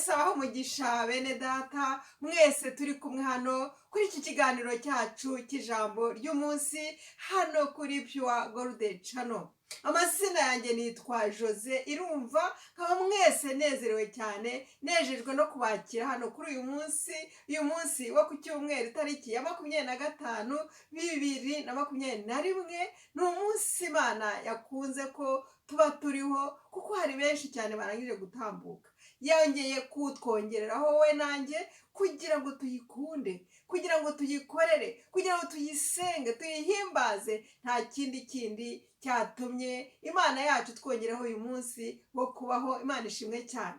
Yesu abahe umugisha, bene data mwese turi kumwe hano kuri iki kiganiro cyacu cy'ijambo ry'umunsi hano kuri Pure Gold Channel. Amazina yanjye nitwa Jose Irumva, nkaba mwese nezerewe cyane, nejejwe no kubakira hano kuri uyu munsi, uyu munsi wo ku cyumweru, itariki ya 25, 2021. Ni umunsi Imana yakunze ko tuba turiho, kuko hari benshi cyane barangije gutambuka. Yongeye kutwongereraho wowe nanjye kugira ngo tuyikunde, kugira ngo tuyikorere, kugira ngo tuyisenge, tuyihimbaze. Nta kindi kindi cyatumye Imana yacu twongeraho uyu munsi wo kubaho. Imana ishimwe cyane.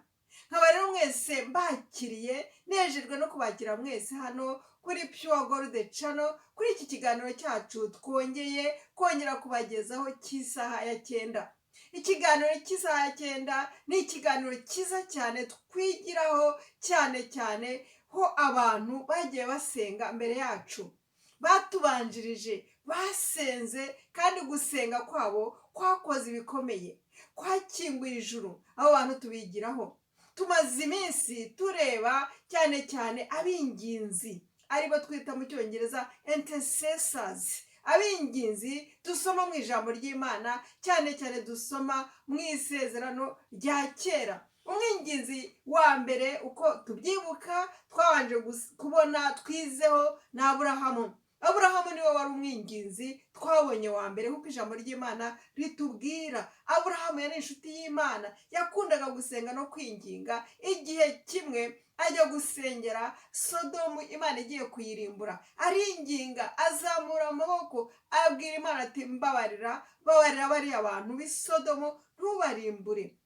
Nkaba rero mwese mbakiriye, nejejwe no kubakira mwese hano kuri Pure Gold Channel, kuri iki kiganiro cyacu twongeye kongera kubagezaho cy'isaha ya 9. Ikiganiro cy'isaha ya 9 ni ikiganiro cyiza cyane twigiraho cyane cyane ho abantu bagiye basenga mbere yacu, batubanjirije, basenze kandi gusenga kwabo kwakoze ibikomeye, kwakinguye ijuru. Abo bantu tubigiraho. Tumaze iminsi tureba cyane cyane abinginzi, aribo twita mu Cyongereza intercessors, abinginzi dusoma mu ijambo ry'Imana, cyane cyane dusoma mu Isezerano rya Kera. Umwinginzi wa mbere, uko tubyibuka, twabanje kubona twizeho, ni Aburahamu. Aburahamu niwe wari umwinginzi twabonye wa mbere, kuko ijambo ry'Imana ritubwira. Aburahamu yari inshuti y'Imana, yakundaga gusenga no kwinginga. Igihe kimwe ajya gusengera Sodomu, Imana igiye kuyirimbura, aringinga, azamura amaboko, abwira Imana ati: "Mbabarira, babarira bariya bantu b'i Sodomu, ntubarimbure."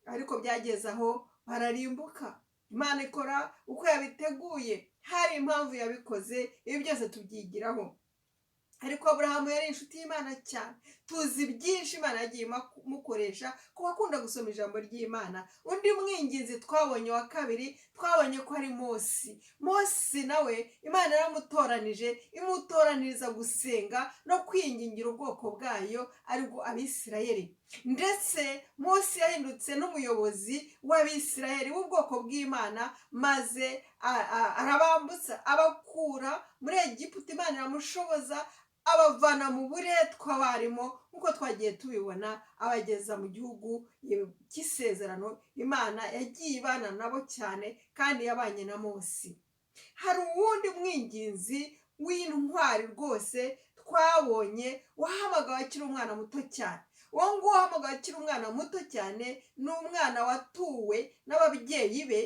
Ariko byageze aho bararimbuka. Imana ikora uko yabiteguye, hari impamvu yabikoze. Ibi byose tubyigiraho. Ariko Aburahamu yari inshuti y'Imana cyane. Tuzi byinshi Imana yagiye imukoresha ku bakunda gusoma ijambo ry'Imana. Undi mwinginzi twabonye wa kabiri, twabonye ko ari Mosi. Mosi nawe Imana yaramutoranije, imutoraniriza gusenga no kwingingira ubwoko bwayo, aribwo Abisirayeli. Ndetse Mosi yahindutse n'umuyobozi w'Abisirayeli, w'ubwoko bw'Imana, maze arabambutsa, abakura muri Egiputa. Imana iramushoboza, abavana mu buretwa barimo, nk'uko twagiye tubibona, abageza mu gihugu cy'isezerano. Imana yagiye ibana nabo cyane kandi yabanye na Mosi. Hari uwundi mwinginzi w'intwari rwose twabonye, wahamagawe akiri umwana muto cyane. Uwo nguwo wahamagawe akiri umwana muto cyane ni umwana watuwe n'ababyeyi be,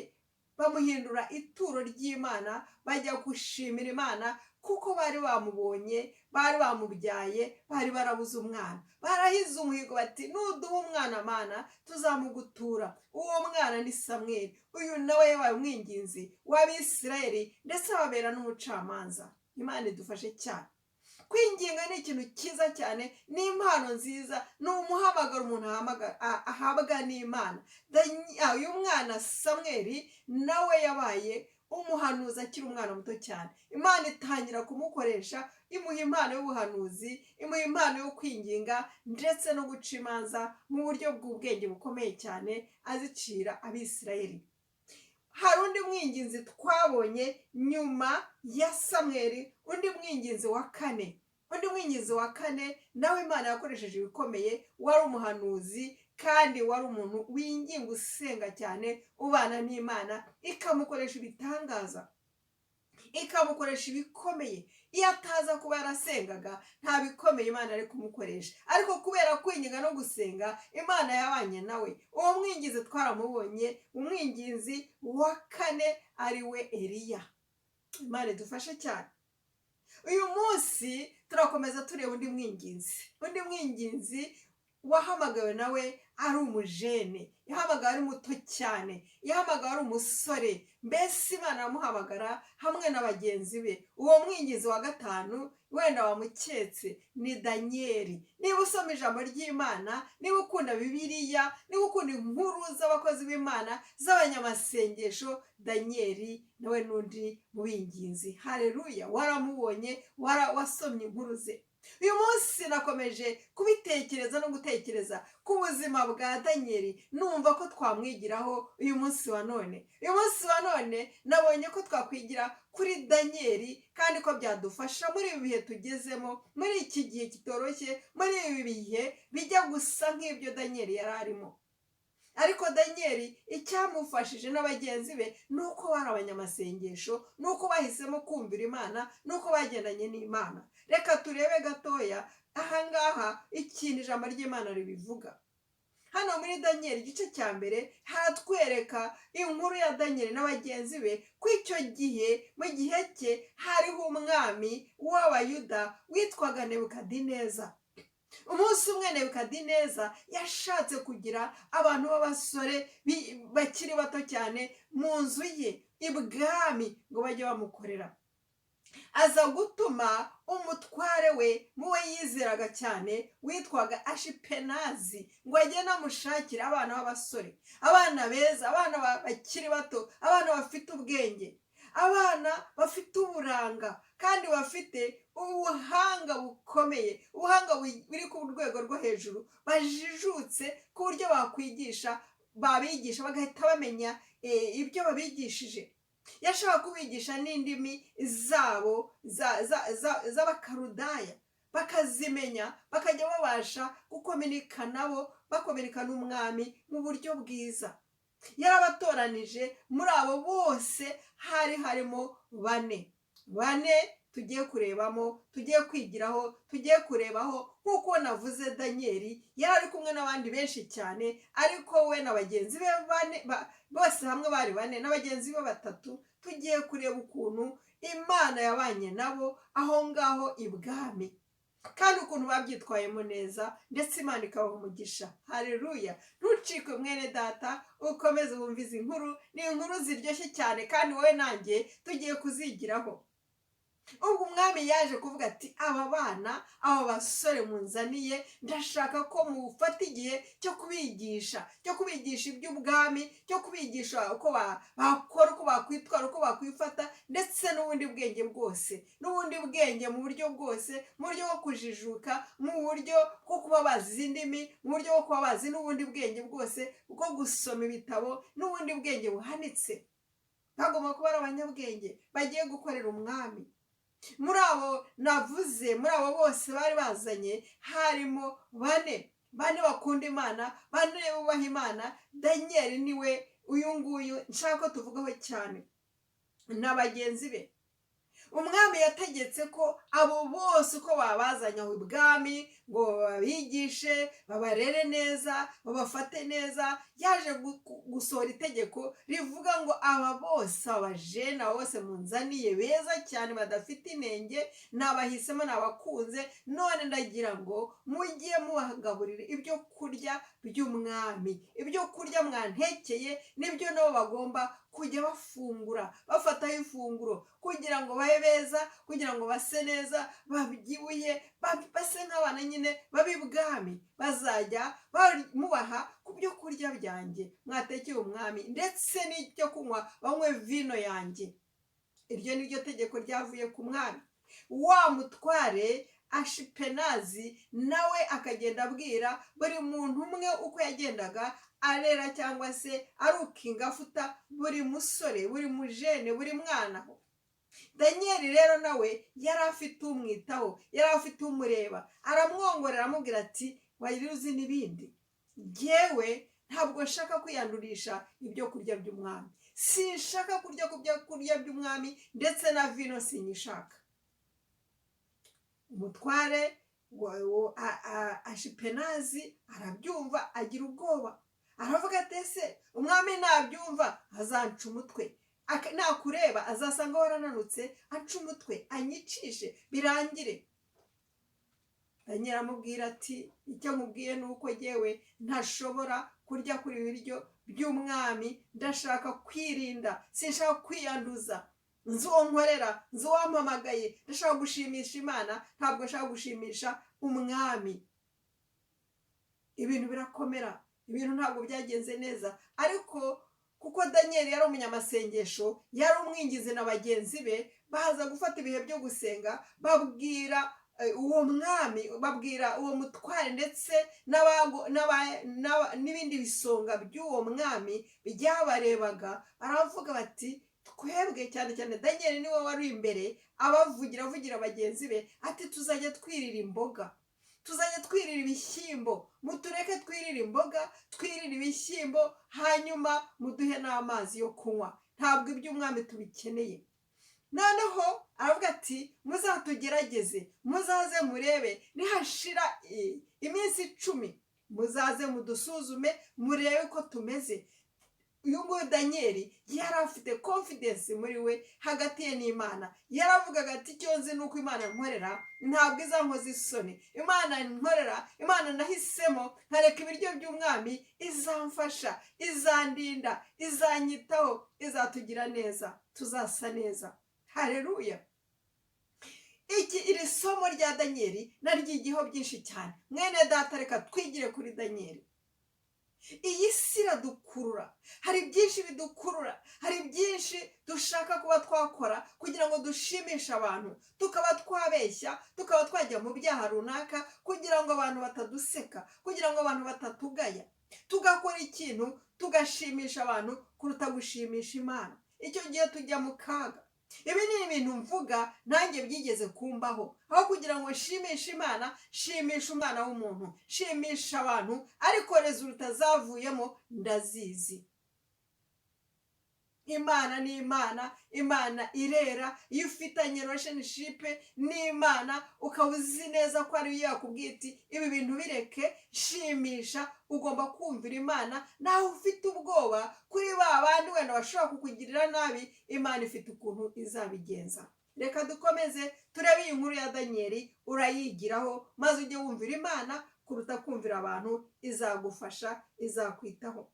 bamuhindura ituro ry'Imana, bajya gushimira Imana kuko bari bamubonye, bari bamubyaye, bari barabuze umwana, barahize umuhigo bati: "Nuduha umwana, Mana, tuzamugutura." Uwo mwana ni Samweli. Uyu nawe yabaye umwinginzi w'Abisirayeli, ndetse ababera n'umucamanza. Imana idufashe cyane. Kwinginga ni ikintu cyiza cyane, ni impano nziza, ni umuhamagaro umuntu ahabwa n'Imana. Uyu mwana Samweli nawe yabaye umuhanuzi akiri umwana muto cyane. Imana itangira kumukoresha, imuha impano y'ubuhanuzi, imuha impano yo kwinginga ndetse no guca imanza mu buryo bw'ubwenge bukomeye cyane, azicira Abisirayeli. Hari undi mwinginzi twabonye nyuma ya Samweli, undi mwinginzi wa kane. Undi mwinginzi wa kane nawe Imana yakoresheje ibikomeye, wari umuhanuzi kandi wari umuntu winginga, usenga cyane, ubana n'Imana, ikamukoresha ibitangaza, ikamukoresha ibikomeye. Iyo ataza kuba yarasengaga, nta bikomeye Imana ari kumukoresha, ariko kubera kwinginga no gusenga, Imana yabanye nawe. Uwo mwinginzi twaramubonye, umwinginzi wa kane ari we Eliya. Imana idufashe cyane. Uyu munsi turakomeza tureba undi mwinginzi, undi mwinginzi wahamagawe nawe ari umujene, yahamagawe ari muto cyane, yahamagawe ari umusore. Mbese Imana aramuhamagara hamwe na bagenzi be. Uwo mwinginzi wa gatanu, wenda wamuketse, ni Daniyeli. Niba usoma ijambo ry'Imana, niba ukunda Bibiliya, niba ukunda inkuru z'abakozi b'Imana z'abanyamasengesho, Daniyeli nawe n'undi mu binginzi. Hareruya! Waramubonye, wasomye inkuru ze. Uyu munsi nakomeje kubitekereza no gutekereza ku buzima bwa Daniyeli, numva ko twamwigiraho uyu munsi wa none. Uyu munsi wa none nabonye ko twakwigira kuri Daniyeli kandi ko byadufasha muri ibi bihe tugezemo, muri iki gihe kitoroshye, muri ibi bihe bijya gusa nk'ibyo Daniyeli yari arimo. Ariko Daniyeli icyamufashije na bagenzi be ni uko bari abanyamasengesho, ni uko bahisemo kumvira Imana, ni uko bagendanye n'Imana. Reka turebe gatoya ahangaha ikintu ijambo ry'Imana ribivuga. Hano muri Daniyeli igice cya 1 haratwereka inkuru ya Daniyeli na bagenzi be, ko icyo gihe mu gihe cye hariho umwami w'Abayuda witwaga Nebukadineza. Umunsi umwe Nebukadineza yashatse kugira abantu b'abasore bakiri bato cyane mu nzu ye ibwami ngo bajye bamukorera. Aza gutuma umutware we mu we yizeraga cyane witwaga Ashipenazi ngo agende amushakire abana b'abasore, abana beza, abana bakiri bato, abana bafite ubwenge, abana bafite uburanga kandi bafite ubuhanga bukomeye, ubuhanga buri ku rwego rwo hejuru, bajijutse ku buryo bakwigisha, babigisha bagahita bamenya ibyo babigishije. Yashaka kubigisha n'indimi zabo z'Abakarudaya bakazimenya, bakajya babasha gukominika nabo, bakominika n'umwami mu buryo bwiza. Yarabatoranije, muri abo bose hari harimo bane, bane tugiye kurebamo, tugiye kwigiraho, tugiye kurebaho. Nk'uko navuze, Daniyeli yari ari kumwe n'abandi benshi cyane, ariko we na bagenzi be bane, bose hamwe bari bane na bagenzi be batatu. Tugiye kureba ukuntu Imana yabanye nabo aho ngaho ibwami kandi ukuntu babyitwayemo neza, ndetse Imana ikabaha umugisha. Hareruya! Ntucikwe mwene data, ukomeze wumve izi nkuru. Ni inkuru ziryoshye cyane kandi wowe nanjye tugiye kuzigiraho. Ubwo umwami yaje kuvuga ati: "Aba bana, aba basore munzaniye, ndashaka ko mufata igihe cyo kubigisha iby'ubwami, cyo kubigisha uko bakora, uko bakwitwara, uko bakwifata, ndetse n'ubundi bwenge bwose, n'ubundi bwenge mu buryo bwose, mu buryo bwo kujijuka, mu buryo bwo kuba bazi indimi, mu buryo bwo kuba bazi n'ubundi bwenge bwose bwo gusoma ibitabo, n'ubundi bwenge buhanitse. Bagomba kuba ari abanyabwenge bagiye gukorera umwami." Muri abo navuze, muri abo bose bari bazanye, harimo bane, bane bakunda Imana, bane bubaha Imana. Daniyeli niwe uyu nguyu nshaka ko tuvugaho cyane na bagenzi be. Umwami yategetse ko abo bose uko babazanye aho ibwami ngo babigishe, babarere neza, babafate neza, yaje gusohora itegeko rivuga ngo: "Aba bose, abajene, aba bose munzaniye beza cyane badafite inenge, nabahisemo, nabakunze. None ndagira ngo mujye mubagaburira ibyo kurya by'umwami. Ibyo kurya mwantekeye nibyo nabo bagomba kujya bafungura, bafataho ifunguro kugira ngo babe beza, kugira ngo base neza, babyibuye, base nk'abana nyine b'ibwami. Bazajya mubaha ku byo kurya byanjye mwatekeye umwami, ndetse n'icyo kunywa banywe vino yanjye." Iryo ni ryo tegeko ryavuye ku mwami. Wa mutware Ashipenazi nawe akagenda abwira buri muntu umwe uko yagendaga arera cyangwa se arukinga afuta buri musore, buri mujene, buri mwana. Daniyeli rero nawe yari afite umwitaho, yari afite umureba. Aramwongorera, aramubwira ati: "Wari uzi n'ibindi? Jyewe ntabwo nshaka kwiyandurisha ibyo kurya by'umwami. Sinshaka kurya ku byo kurya by'umwami, ndetse na vino sinyishaka." Umutware Ashipenazi arabyumva, agira ubwoba, aravuga ati: "Ese umwami nabyumva azanca umutwe? Nakureba azasanga warananutse, aca umutwe, anyicishe birangire." Daniel aramubwira ati: "Icyo nkubwiye ni uko jyewe ntashobora kurya kuri ibi biryo by'umwami. Ndashaka kwirinda, sinshaka kwiyanduza. Nzi uwo nkorera, nzi uwampamagaye. Ndashaka gushimisha Imana, ntabwo nshaka gushimisha umwami." Ibintu birakomera, ibintu ntabwo byagenze neza. Ariko kuko Daniel yari umunyamasengesho, yari umwingizi na bagenzi be, baza gufata ibihe byo gusenga, babwira uwo mwami, babwira uwo mutware ndetse n'ibindi bisonga by'uwo mwami byabarebaga. Baravuga bati: "Twebwe," cyane cyane Daniel niwe wari imbere abavugira, avugira bagenzi be, ati: "Tuzajya twirira imboga, tuzajya twirira ibishyimbo. Mutureke twirire imboga, twirire ibishyimbo, hanyuma muduhe n'amazi yo kunywa. Ntabwo iby'umwami tubikeneye." Noneho aravuga ati: "Muzatugerageze, muzaze murebe, nihashira iminsi 10 muzaze mudusuzume, murebe ko tumeze." Uyu nguyu Daniyeli yari afite confidence muri we, hagati ye n'Imana. Yaravugaga ati: "Icyo nzi ni uko Imana nkorera ntabwo izankoza isoni. Imana nkorera, Imana nahisemo nkareka ibiryo by'umwami, izamfasha, izandinda, izanyitaho, izatugira neza, tuzasa neza." Hareruya! Iki iri somo rya Daniyeli naryigiyeho byinshi cyane. Mwene data, reka twigire kuri Daniyeli. Iyi si iradukurura, hari byinshi bidukurura, hari byinshi dushaka kuba twakora kugira ngo dushimishe abantu, tukaba twabeshya, tukaba twajya mu byaha runaka kugira ngo abantu bataduseka, kugira ngo abantu batatugaya, tugakora ikintu tugashimisha abantu kuruta gushimisha Imana. Icyo gihe tujya mu kaga. Ibi ni ibintu mvuga nanjye byigeze kumbaho. Aho kugira ngo nshimishe Imana, shimisha umwana w'umuntu, shimisha abantu, ariko résultat zavuyemo ndazizi. Imana ni Imana, Imana irera. Iyo ufitanye relationship n'Imana, ukaba uzi neza ko ariyo yakubwiye iti: "Ibi bintu bireke, shimisha," ugomba kumvira Imana. Nawe ufite ubwoba kuri ba bandi wenda bashobora kukugirira nabi, Imana ifite ukuntu izabigenza. Reka dukomeze turebe iyi nkuru ya Daniyeli. Urayigiraho maze ujye wumvira Imana kuruta kumvira abantu. Izagufasha, izakwitaho.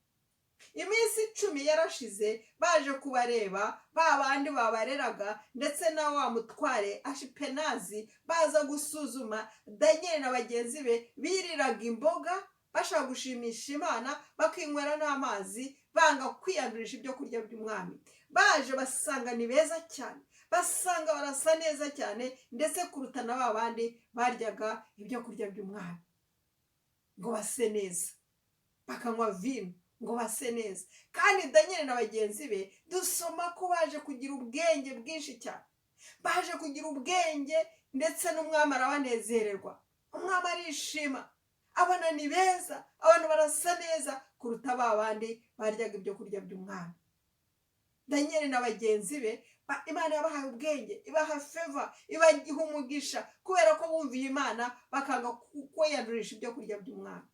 Iminsi 10 yarashize, baje kubareba ba bandi babareraga ndetse na wa mutware Ashipenazi, baza gusuzuma Daniyeli na bagenzi be biriraga imboga bashaka gushimisha Imana, bakinywera n'amazi, banga kwiyandurisha ibyo kurya by'umwami. Baje basanga ni beza cyane, basanga barasa neza cyane, ndetse kuruta na ba bandi baryaga ibyo kurya by'umwami ngo base neza, bakanywa vino ngo base neza. Kandi Daniel na bagenzi be dusoma ko baje kugira ubwenge bwinshi cyane, baje kugira ubwenge, ndetse n'umwami arabanezererwa. Umwami arishima, abona ni beza, abantu barasa neza kuruta ba bandi baryaga ibyo kurya by'umwami. Daniel na bagenzi be, Imana yabahaye ubwenge, ibaha favor, ibaha umugisha kubera ko bumviye Imana, bakanga kwiyandurisha ibyo kurya by'umwami.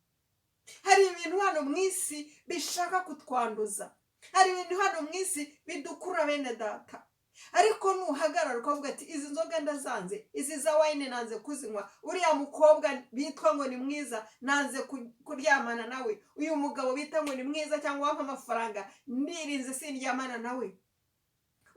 Hari ibintu hano mu isi bishaka kutwanduza, hari ibintu hano mu isi bidukurura, bene data. Ariko nuhagarara ukavuga ati: "Izi nzoga ndazanze, izi za wine nanze kuzinywa, uriya mukobwa bitwa ngo ni mwiza nanze kuryamana nawe, uyu mugabo bita ngo ni mwiza cyangwa wampa amafaranga ndirinze sindyamana nawe,"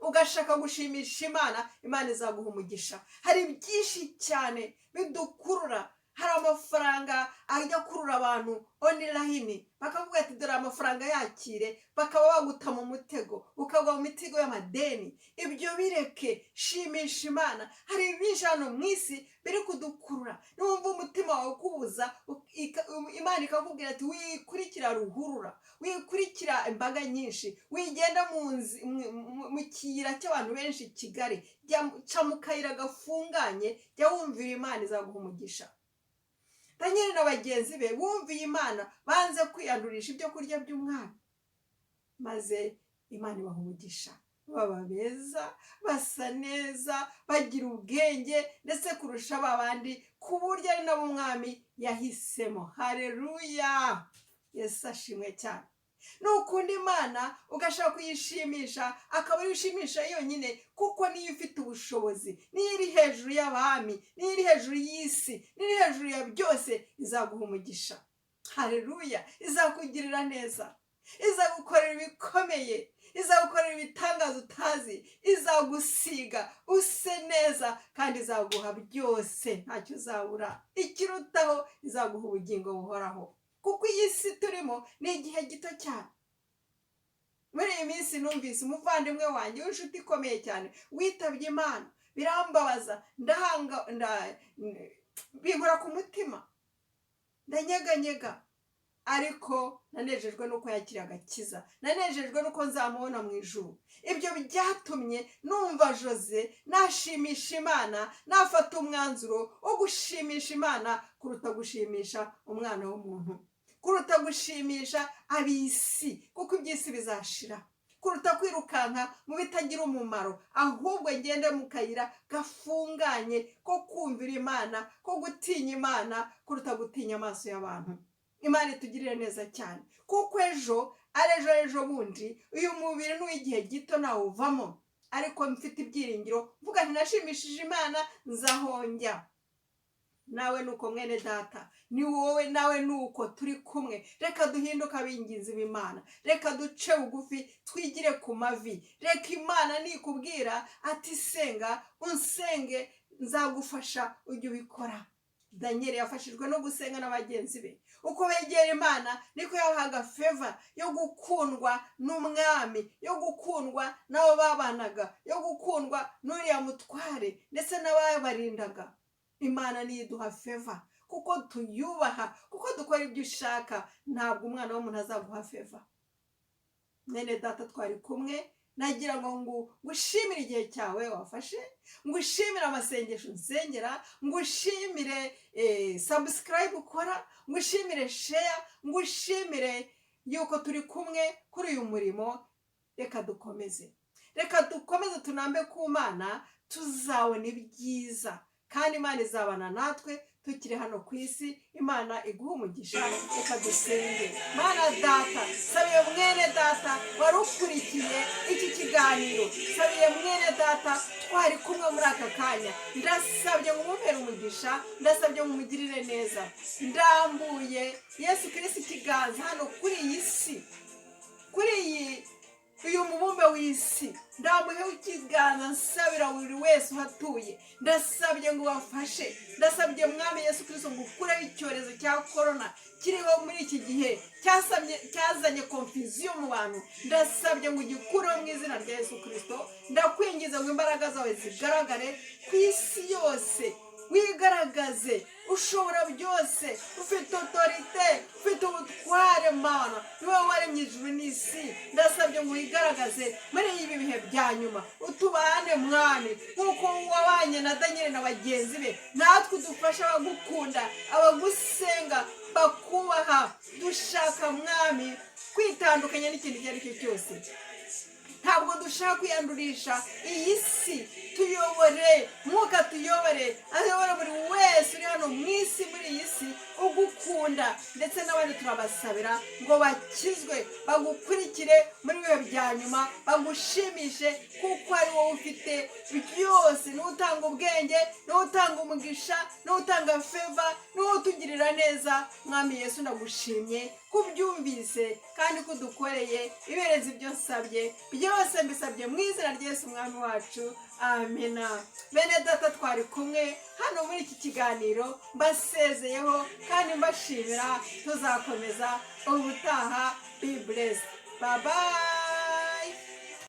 ugashaka gushimisha Imana, Imana izaguha umugisha. Hari byinshi cyane bidukurura. Hari amafaranga ajya akurura abantu online, bakavuga ati: "Dore amafaranga, yakire," bakaba baguta mu mutego, ukagwa mu mitego y'amadeni. Ibyo bireke, shimisha Imana. Hari byinshi hano mu isi biri kudukurura. Niwumva umutima wawe ukubuza, Imana ikakubwira ati: "Wikurikira ruhurura, wikurikira imbaga nyinshi, wigenda mu kiyira cy'abantu benshi i Kigali, ca mu kayira gafunganye, jya wumvira Imana, izaguha umugisha." Daniel na bagenzi be bumviye Imana, banze kwiyandurisha ibyo kurya by'umwami, maze Imana ibaha umugisha, baba beza, basa neza, bagira ubwenge ndetse kurusha ba bandi, ku buryo ari nabo umwami yahisemo. Hareruya! Yesu ashimwe cyane. Nukunda Imana, ugashaka kuyishimisha, akaba ariyo ushimisha yonyine, kuko niyo ifite ubushobozi, niyo iri hejuru y'abami, niyo iri hejuru y'isi, niyo iri hejuru ya byose, izaguha umugisha. Hareruya! Izakugirira neza, izagukorera ibikomeye, izagukorera ibitangaza utazi, izagusiga use neza, kandi izaguha byose, ntacyo uzabura. Ikirutaho, izaguha ubugingo buhoraho, kuko iyi si turimo ni igihe gito cyane. Muri iyi minsi numvise umuvandimwe wanjye w'inshuti ikomeye cyane witabye Imana. Birambabaza, ndahanga, binkora ku mutima, ndanyeganyega, ariko nanejejwe n'uko yakiriye agakiza, nanejejwe n'uko nzamubona mu ijuru. Ibyo byatumye numva Jose nashimisha Imana, nafata umwanzuro wo gushimisha Imana kuruta gushimisha umwana w'umuntu, kuruta gushimisha ab'isi, kuko iby'isi bizashira, kuruta kwirukanka mu bitagira umumaro, ahubwo ngende mu kayira gafunganye ko kumvira Imana, ko gutinya Imana kuruta gutinya amaso y'abantu. Imana itugirire neza cyane, kuko ejo ari ejo, ejo bundi uyu mubiri ni uw'igihe gito, nawuvamo, ariko mfite ibyiringiro, mvuga nti nashimishije Imana, nzahonjya. Nawe nuko, mwene data, ni wowe, nawe nuko turi kumwe. Reka duhinduke abinginzi b'Imana, reka duce bugufi, twigire ku mavi. Reka Imana nikubwira ati senga, unsenge, nzagufasha, ujye ubikora. Daniel yafashijwe no gusenga na bagenzi be. Uko begera Imana niko yabahaga favor yo gukundwa n'umwami, yo gukundwa n'abo babanaga, yo gukundwa n'uriya mutware ndetse n'ababarindaga. Imana niyo iduha favor kuko tuyubaha, kuko dukora ibyo ushaka. Ntabwo umwana w'umuntu azaguha favor. Mwene data twari kumwe, nagira ngo ngushimire igihe cyawe wafashe, ngushimire amasengesho nsengera, ngushimire subscribe ukora, ngushimire share, ngushimire yuko turi kumwe kuri uyu murimo. Reka dukomeze, reka dukomeze tunambe ku Mana, tuzabona ibyiza kandi Imana izabana natwe tukiri hano ku isi. Imana iguha umugisha. Reka dusenge. Mana Data, sabiye mwene data wari ukurikiye iki kiganiro, sabiye mwene data twari kumwe muri aka kanya, ndasabye ngo umubere umugisha, ndasabye ngo umugirire neza. Ndambuye Yesu Kirisi ikiganza hano kuri iyi si, kuri uyu mubumbe w'isi, ndamuheho ikiganza, nsabira buri wese uhatuye. Ndasabye ngo ubafashe, ndasabye Mwami Yesu Kirisito ngo ukureho icyorezo cya korona kiriho muri iki gihe, cyazanye confusion mu bantu. Ndasabye ngo ugikureho mu izina rya Yesu Kirisito. Ndakwingiza ngo imbaraga zawe zigaragare ku isi yose, wigaragaze, ushobora byose, ufite autorité, ufite ubutware. Mana, ni wowe waremye ijuru n'isi. Ndasabye ngo wigaragaze muri ibi bihe bya nyuma, utubane Mwami, nk'uko wabanye na Daniel na bagenzi be, natwe udufasha, abagukunda, abagusenga, bakubaha. Dushaka, Mwami, kwitandukanya n'ikintu icyo ari cyo cyose. Ntabwo dushaka kwiyandurisha iyi si. Tuyobore Mwuka, tuyobore, ayobore buri wese uri hano mu isi, muri iyi si, ugukunda, ndetse n'abandi turabasabira ngo bakizwe, bagukurikire muri bihe bya nyuma, bagushimishe, kuko ari wowe ufite byose. Niwe utanga ubwenge, niwe utanga umugisha, niwe utanga favor, niwe utugirira neza. Mwami Yesu, ndagushimye kubyumvise kandi ko udukoreye ibereza ibyo nsabye byose. Mbisabye mu izina rya Yesu Umwami wacu, amena. Bene data twari kumwe hano muri iki kiganiro, mbasezeyeho kandi mbashimira. Tuzakomeza ubutaha. Be blessed, bye bye.